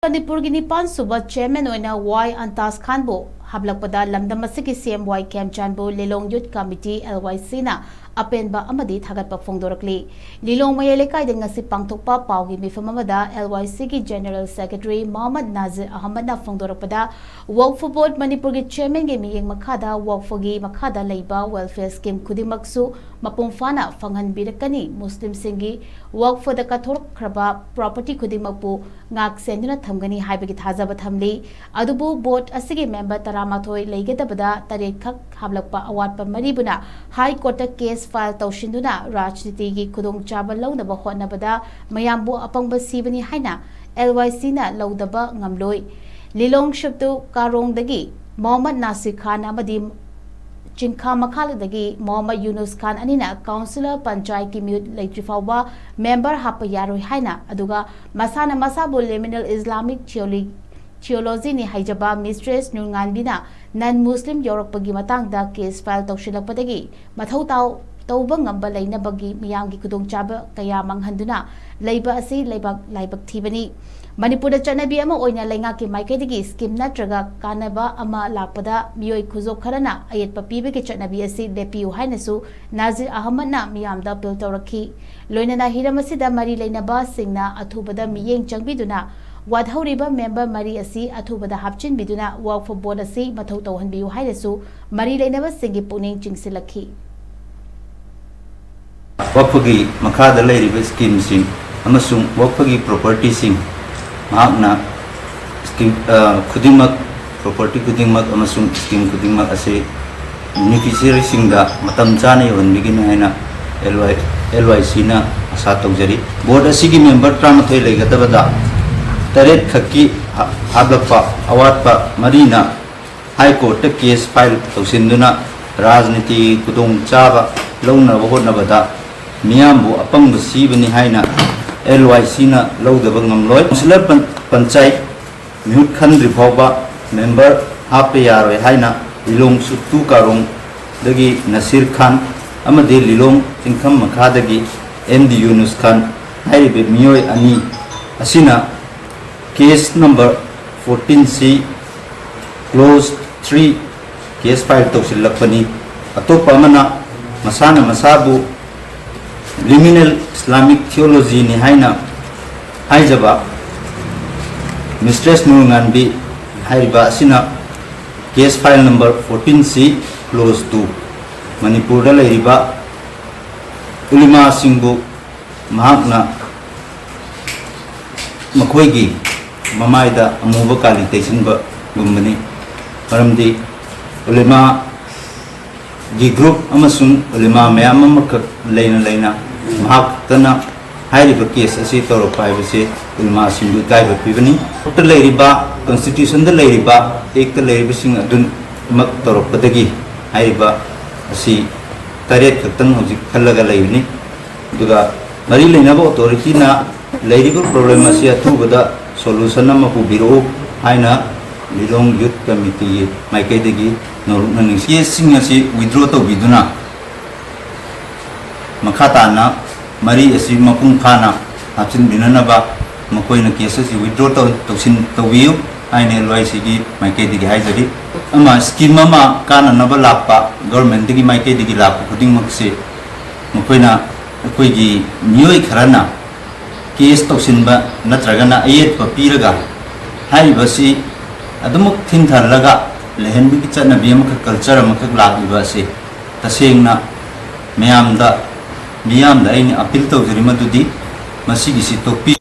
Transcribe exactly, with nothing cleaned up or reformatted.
ꯃꯅꯤꯄꯨꯔꯒꯤ ꯅꯤꯄꯥꯟ ꯁꯨꯕ ꯆꯦꯌꯔꯃꯦꯟ ꯑꯣꯏꯅ ꯋꯥꯏ ꯑꯟꯇꯥꯖ ꯈꯥꯟꯕꯨ ꯍꯥꯞꯂꯛꯄꯗ ꯂꯝꯗꯝ ꯑꯁꯤꯒꯤ ꯁꯤ ꯑꯦꯝ ꯋꯥꯏ ꯈꯦꯝꯆꯥꯟꯕꯨ ꯂꯤꯂꯣꯡ ꯌꯨꯠ ꯀꯃꯤꯇꯤ, ꯑꯦꯜ ꯋꯥꯏ ꯁꯤꯅ ꯑꯄꯦꯟꯕ ꯑꯃꯗꯤ ꯊꯥꯒꯠꯄ ꯐꯣꯡꯗꯣꯔꯛꯂꯤ꯫ ꯂꯤꯂꯣꯡ ꯃꯌꯥꯏ ꯂꯩꯀꯥꯏꯗ ꯉꯁꯤ ꯄꯥꯡꯊꯣꯛꯄ ꯄꯥꯎꯒꯤ ꯃꯤꯐꯝ ꯑꯃꯗ ꯑꯦꯜ ꯋꯥꯏ ꯁꯤꯒꯤ ꯖꯦꯅꯔꯦꯜ ꯁꯦꯀ꯭ꯔꯦꯇꯔꯤ ꯃꯣꯍꯝꯃꯗ ꯅꯥꯖꯤꯔ ꯑꯍꯃꯗꯅ ꯐꯣꯡꯗꯣꯔꯛꯄꯗ, ꯋꯛꯐ ꯕꯣꯔꯗ ꯃꯅꯤꯄꯨꯔꯒꯤ ꯆꯦꯌꯔꯃꯦꯟꯒꯤ ꯃꯤꯠꯌꯦꯡ ꯃꯈꯥꯗ ꯋꯛꯐꯒꯤ ꯃꯈꯥꯗ ꯂꯩꯕ ꯋꯦꯜꯐꯤꯌꯔ ꯁ꯭ꯀꯤꯝ ꯈꯨꯗꯤꯡꯃꯛꯁꯨ ꯃꯄꯨꯡ ꯐꯥꯅ ꯐꯪꯍꯟꯕꯤꯔꯛꯀꯅꯤ꯫ ꯃꯨꯁꯂꯤꯝꯁꯤꯡꯒꯤ ꯋꯛꯐꯗ ꯀꯠꯊꯣꯛꯈ꯭ꯔꯕ ꯄ꯭ꯔꯣꯄꯔꯇꯤ ꯈꯨꯗꯤꯡꯃꯛꯄꯨ ꯉꯥꯛ ꯁꯦꯟꯗꯨꯅ ꯊꯝꯒꯅꯤ ꯍꯥꯏꯕꯒꯤ ꯊꯥꯖꯕ ꯊꯝꯂꯤ꯫ ꯑꯗꯨꯕꯨ ꯕꯣꯔꯗ ꯑꯁꯤꯒꯤ ꯃꯦꯝꯕꯔ ꯇꯔꯥꯃꯥꯊꯣꯏ ꯂꯩꯒꯗꯕꯗ ꯇꯔꯦꯠ ꯈꯛ ꯍꯥꯞꯂꯛꯄ ꯑꯋꯥꯠꯄ ꯃꯔꯤꯕꯨꯅ ꯍꯥꯏ ꯀꯣꯔꯠꯇ ꯀꯦꯁ ꯐꯥꯏꯜ ꯇꯧꯁꯤꯟꯗꯨꯅ ꯔꯥꯖꯅꯤꯇꯤꯒꯤ ꯈꯨꯗꯣꯡꯆꯥꯕ ꯂꯧꯅꯕ ꯍꯣꯠꯅꯕꯗ ꯃꯌꯥꯝꯕꯨ ꯑꯄꯪꯕ ꯁꯤꯕꯅꯤ ꯍꯥꯏꯅ ꯑꯦꯜ ꯋꯥꯏ ꯁꯤꯅ ꯂꯧꯗꯕ ꯉꯝꯂꯣꯏ꯫ ꯂꯤꯂꯣꯡ ꯁꯨꯞꯇꯨ ꯀꯥꯔꯣꯡꯗꯒꯤ ꯃꯣꯍꯝꯃꯗ ꯅꯥꯁꯤꯔ ꯈꯥꯟ ꯑꯃꯗꯤ ꯆꯤꯡꯈꯥ ꯃꯈꯥꯗꯒꯤ ꯃꯣꯍꯝꯃꯗ ꯌꯨꯅꯨꯁ ꯈꯥꯟ ꯑꯅꯤꯅ ꯀꯥꯎꯟꯁꯤꯂꯔ ꯄꯟꯆꯥꯌꯠꯀꯤ ꯃꯤꯍꯨꯠ ꯂꯩꯇ꯭ꯔꯤ ꯐꯥꯎꯕ ꯃꯦꯝꯕꯔ ꯍꯥꯞꯄ ꯌꯥꯔꯣꯏ ꯍꯥꯏꯅ, ꯑꯗꯨꯒ ꯃꯁꯥꯅ ꯃꯁꯥꯕꯨ ꯂꯤꯃꯤꯅꯦꯜ ꯏꯁꯂꯥꯃꯤꯛ ꯊꯤꯑꯣꯂꯤ-, ꯊꯤꯑꯣꯂꯣꯖꯤꯅꯤ ꯍꯥꯏꯖꯕ ꯃꯤꯁꯇ꯭ꯔꯦꯁ ꯅꯨꯔꯉꯥꯟꯕꯤꯅ ꯅꯟ ꯃꯨꯁꯂꯤꯝ ꯌꯧꯔꯛꯄꯒꯤ ꯃꯇꯥꯡꯗ ꯀꯦꯁ ꯐꯥꯏꯜ ꯇꯧꯁꯤꯜꯂꯛꯄꯗꯒꯤ ꯃꯊꯧ ꯇꯥꯎ-, ꯇꯧꯕ ꯉꯝꯕ ꯂꯩꯅꯕꯒꯤ ꯃꯤꯌꯥꯝꯒꯤ ꯈꯨꯗꯣꯡꯆꯥꯕ ꯀꯌꯥ ꯃꯥꯡꯍꯟꯗꯨꯅ ꯂꯩꯕ ꯑꯁꯤ ꯂꯩꯕꯥꯛ ꯂꯥꯏꯕꯛ ꯊꯤꯕꯅꯤ꯫ ꯃꯅꯤꯄꯨꯔꯗ ꯆꯠꯅꯕꯤ ꯑꯃ ꯑꯣꯏꯅ ꯂꯩꯉꯥꯛꯀꯤ ꯃꯥꯏꯀꯩꯗꯒꯤ ꯁ꯭ꯀꯤꯝ ꯅꯠꯇ꯭ꯔꯒ ꯀꯥꯟꯅꯕ ꯑꯃ ꯂꯥꯛꯄꯗ ꯃꯤꯑꯣꯏ ꯈꯨꯖꯣꯛ ꯈꯔꯅ ꯑꯌꯦꯠꯄ ꯄꯤꯕꯒꯤ ꯆꯠꯅꯕꯤ ꯑꯁꯤ ꯂꯦꯞꯄꯤꯌꯨ ꯍꯥꯏꯅꯁꯨ ꯅꯥꯖꯤꯔ ꯑꯍꯃꯗꯅ ꯃꯤꯌꯥꯝꯗ ꯑꯄꯤꯜ ꯇꯧꯔꯛꯈꯤ꯫ ꯂꯣꯏꯅꯅ ꯍꯤꯔꯝ ꯑꯁꯤꯗ ꯃꯔꯤ ꯂꯩꯅꯕꯁꯤꯡꯅ ꯑꯊꯨꯕꯗ ꯃꯤꯠꯌꯦꯡ ꯆꯪꯕꯤꯗꯨꯅ ꯋꯥꯠꯍꯧꯔꯤꯕ ꯃꯦꯝꯕꯔ ꯃꯔꯤ ꯑꯁꯤ ꯑꯊꯨꯕꯗ ꯍꯥꯞꯆꯤꯟꯕꯤꯗꯨꯅ ꯋꯛꯐ ꯕꯣꯔꯗ ꯑꯁꯤ ꯃꯊꯧ ꯇꯧꯍꯟꯕꯤꯌꯨ ꯍꯥꯏꯅꯁꯨ ꯃꯔꯤ ꯂꯩꯅꯕꯁꯤꯡꯒꯤ ꯄꯨꯛꯅꯤꯡ ꯆꯤꯡꯁꯤꯜꯂꯛꯈꯤ꯫ ꯋꯛꯐꯒꯤ ꯃꯈꯥꯗ ꯂꯩꯔꯤꯕ ꯁ꯭ꯀꯤꯝꯁꯤꯡ ꯑꯃꯁꯨꯡ ꯋꯛꯐꯒꯤ ꯄ꯭ꯔꯣꯄꯔꯇꯤꯁꯤꯡ ꯃꯍꯥꯛꯅ ꯁ꯭ꯀꯤꯝ, ꯑ, ꯈꯨꯗꯤꯡꯃꯛ, ꯄ꯭ꯔꯣꯄꯔꯇꯤ ꯈꯨꯗꯤꯡꯃꯛ ꯑꯃꯁꯨꯡ ꯁ꯭ꯀꯤꯝ ꯈꯨꯗꯤꯡꯃꯛ ꯑꯁꯤ ꯕꯦꯅꯤꯐꯤꯁꯤꯌꯔꯤꯁꯤꯡꯗ ꯃꯇꯝ ꯆꯥꯅ ꯌꯧꯍꯟꯕꯤꯒꯅꯤ ꯍꯥꯏꯅ ꯑꯦꯜ ꯋꯥꯏ, ꯑꯦꯜ ꯋꯥꯏ ꯁꯤꯅ ꯑꯥꯁꯥ ꯇꯧꯖꯔꯤ꯫ ꯕꯣꯔꯗ ꯑꯁꯤꯒꯤ ꯃꯦꯝꯕꯔ ꯇꯔꯥꯃꯥꯊꯣꯏ ꯂꯩꯒꯗꯕꯗ ꯇꯔꯦꯠ ꯈꯛꯀꯤ ꯍꯥ-, ꯍꯥꯞꯂꯛꯄ ꯑꯋꯥꯠꯄ ꯃꯔꯤꯅ ꯍꯥꯏ ꯀꯣꯔꯠꯇ ꯀꯦꯁ ꯐꯥꯏꯜ ꯇꯧꯁꯤꯟꯗꯨꯅ ꯔꯥꯖꯅꯤꯇꯤꯒꯤ ꯈꯨꯗꯣꯡꯆꯥꯕ ꯂꯧꯅꯕ ꯍꯣꯠꯅꯕꯗ ꯃꯤꯌꯥꯝꯕꯨ ꯑꯄꯪꯕ ꯁꯤꯕꯅꯤ ꯍꯥꯏꯅ ꯑꯦꯜ ꯋꯥꯏ ꯁꯤꯅ ꯂꯧꯗꯕ ꯉꯝꯂꯣꯏ꯫ ꯀꯥꯎꯟꯁꯤꯂꯔ ꯄꯟ-, ꯄꯟꯆꯥꯌꯠ ꯃꯤꯍꯨꯠ ꯈꯟꯗ꯭ꯔꯤ ꯐꯥꯎꯕ ꯃꯦꯝꯕꯔ ꯍꯥꯞꯄ ꯌꯥꯔꯣꯏ ꯍꯥꯏꯅ ꯂꯤꯂꯣꯡ ꯁꯨꯠꯇꯨ ꯀꯥꯔꯣꯡꯗꯒꯤ ꯅꯁꯤꯔ ꯈꯥꯟ ꯑꯃꯗꯤ ꯂꯤꯂꯣꯡ ꯆꯤꯡꯈꯝ ꯃꯈꯥꯗꯒꯤ ꯑꯦꯝ ꯗꯤ ꯌꯨꯅꯨꯁ ꯈꯥꯟ ꯍꯥꯏꯔꯤꯕ ꯃꯤꯑꯣꯏ ꯑꯅꯤ ꯑꯁꯤꯅ Case number fourteen C, clause three, case file ꯇꯧꯁꯤꯜꯂꯛꯄꯅꯤ꯫ ꯑꯇꯣꯞꯄ ꯑꯃꯅ ꯃꯁꯥꯅ ꯃꯁꯥꯕꯨ Liminal Islamic Theologyꯅꯤ ꯍꯥꯏꯅ ꯍꯥꯏꯖꯕ Mistress ꯅꯨꯔꯉꯥꯟꯕꯤ ꯍꯥꯏꯔꯤꯕ ꯑꯁꯤꯅ case file number fourteen C, clause two, ꯃꯅꯤꯄꯨꯔꯗ ꯂꯩꯔꯤꯕ ꯎꯂꯤꯃꯥꯁꯤꯡꯕꯨ ꯃꯍꯥꯛꯅ ꯃꯈꯣꯏꯒꯤ ꯃꯃꯥꯏꯗ ꯑꯃꯨꯕ ꯀꯥꯂꯤ ꯇꯩꯁꯤꯟꯕꯒꯨꯝꯕꯅꯤ꯫ ꯃꯔꯝꯗꯤ ꯎꯂꯤꯃꯥꯒꯤ group ꯑꯃꯁꯨꯡ ꯎꯂꯤꯃꯥ ꯃꯌꯥꯝ ꯑꯃꯈꯛ ꯂꯩꯅ ꯂꯩꯅ ꯃꯍꯥꯛ ꯈꯛꯇꯅ ꯍꯥꯏꯔꯤꯕ case ꯑꯁꯤ ꯇꯧꯔꯛꯄ ꯍꯥꯏꯕꯁꯤ ꯎꯂꯤꯃꯥꯁꯤꯡꯕꯨ ꯏꯀꯥꯏꯕ ꯄꯤꯕꯅꯤ꯫ Courtꯇ ꯂꯩꯔꯤꯕ, Constitutionꯗ ꯂꯩꯔꯤꯕ, Actꯇ ꯂꯩꯔꯤꯕꯁꯤꯡ ꯑꯗꯨꯃꯛ ꯇꯧꯔꯛꯄꯗꯒꯤ ꯍꯥꯏꯔꯤꯕ ꯑꯁꯤ ꯇꯔꯦꯠ ꯈꯛꯇꯪ ꯍꯧꯖꯤꯛ ꯈꯜꯂꯒ ꯂꯩꯕꯅꯤ꯫ ꯑꯗꯨꯒ ꯃꯔꯤ ꯂꯩꯅꯕ authorityꯅ ꯂꯩꯔꯤꯕ problem ꯑꯁꯤ ꯑꯊꯨꯕꯗ solution ꯑꯃ ꯄꯨꯕꯤꯔꯛꯎ ꯍꯥꯏꯅ ꯂꯤꯂꯣꯡ Youth Committeeꯒꯤ ꯃꯥꯏꯀꯩꯗꯒꯤ ꯅꯧꯔꯨꯛꯅ ꯅꯤꯡꯁꯤꯡ꯫ Caseꯁꯤꯡ ꯑꯁꯤ withdraw ꯇꯧꯕꯤꯗꯨꯅ ꯃꯈꯥ ꯇꯥꯅ ꯃꯔꯤ ꯑꯁꯤ ꯃꯄꯨꯡ ꯐꯥꯅ ꯍꯥꯞꯆꯤꯟꯕꯤꯅꯅꯕ ꯃꯈꯣꯏꯅ case ꯑꯁꯤ withdraw ꯇꯧ-, ꯇꯧꯁꯤꯟ-, ꯇꯧꯕꯤꯌꯨ ꯍꯥꯏꯅ LYCꯒꯤ ꯃꯥꯏꯀꯩꯗꯒꯤ ꯍꯥꯏꯖꯔꯤ꯫ ꯑꯃ scheme ꯑꯃ ꯀꯥꯟꯅꯅꯕ ꯂꯥꯛꯄ, governmentꯇꯒꯤ ꯃꯥꯏꯀꯩꯗꯒꯤ ꯂꯥꯛꯄ ꯈꯨꯗꯤꯡꯃꯛꯁꯤ ꯃꯈꯣꯏꯅ, ꯑꯩꯈꯣꯏꯒꯤ ꯃꯤꯑꯣꯏ ꯈꯔꯅ case ꯇꯧꯁꯤꯟꯕ ꯅꯠꯇ꯭ꯔꯒꯅ ꯑꯌꯦꯠꯄ ꯄꯤꯔꯒ ꯍꯥꯏꯔꯤꯕꯁꯤ ꯑꯗꯨꯃꯛ ꯊꯤꯟꯊꯍꯜꯂꯒ ꯂꯩꯍꯟꯕꯒꯤ ꯆꯠꯅꯕꯤ ꯑꯃꯈꯛ, culture ꯑꯃꯈꯛ ꯂꯥꯛꯂꯤꯕ ꯑꯁꯤ ꯇꯁꯦꯡꯅ ꯃꯌꯥꯝꯗ, ꯃꯤꯌꯥꯝꯗ ꯑꯩꯅ appeal ꯇꯧꯖꯔꯤ ꯃꯗꯨꯗꯤ ꯃꯁꯤꯒꯤꯁꯤ ꯇꯣꯛꯄꯤ-,